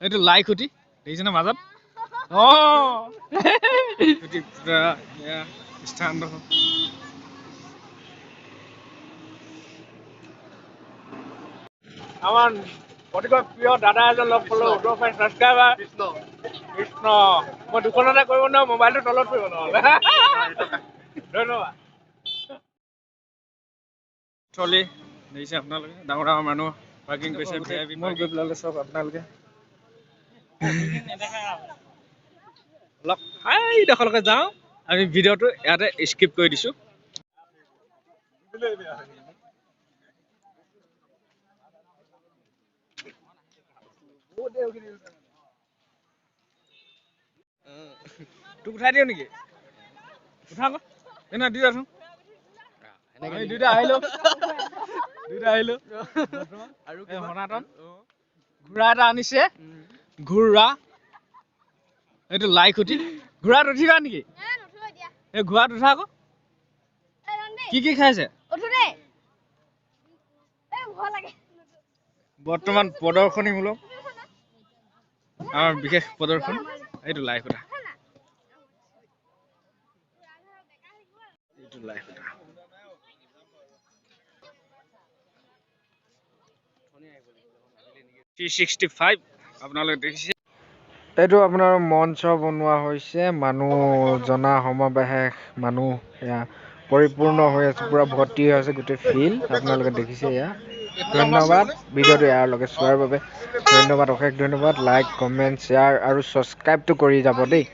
এইটো লাই খুঁটি দেখিছেনে মাজত? অঁ, স্থানডোখৰ আমাৰ অতিকৈ প্ৰিয় দাদা এজন লগ পালো, উত্তৰ ছাবস্ক্ৰাইবাৰ কৃষ্ণ। মই দুখনতে কৰিব নোৱাৰো, মোবাইলটো তলত পৰিব নহ'লে। ধন্যবাদ। থলী দেখিছে আপোনালোকে, ডাঙৰ ডাঙৰ মানুহ পাৰ্কিং কৰিছে, ভি আই পি। মই গৈ পেলালে চাওক আপোনালোকে, অলপ এইডোখৰলৈকে যাওঁ। আমি ভিডিঅ'টো ইয়াতে স্কিপ কৰি দিছোঁ। তোক উঠাই দিওঁ নেকি? উঠা আকৌ। এই নহয়, দুইটা উঠোঁ। আমি দুইটা আহিলো, দুইটা আহিলো। আৰু এই সনাতন ঘোঁৰা এটা আনিছে, ঘোঁৰা। এইটো লাই খুঁটি। ঘোঁৰাত উঠিবা নেকি? এই ঘোঁৰাত উঠা আকৌ। কি কি খাইছে? বৰ্তমান প্ৰদৰ্শনীমূলক আমাৰ বিশেষ প্ৰদৰ্শন। এইটো লাই খুঁটা, এইটো লাই খুঁটা। 365 আপোনালোকে দেখিছে। এইটো আপোনাৰ মঞ্চ বনোৱা হৈছে, মানুহ জনা সমাৱেশ, মানুহ এয়া পৰিপূৰ্ণ হৈ আছে, পুৰা ভৰ্তি হৈ আছে গোটেই ফিল্ড, আপোনালোকে দেখিছে এয়া। ধন্যবাদ ভিডিঅ'টো ইয়াৰ লগে চোৱাৰ বাবে, ধন্যবাদ, অশেষ ধন্যবাদ। লাইক, কমেণ্ট, শ্বেয়াৰ আৰু ছাবস্ক্ৰাইবটো কৰি যাব দেই।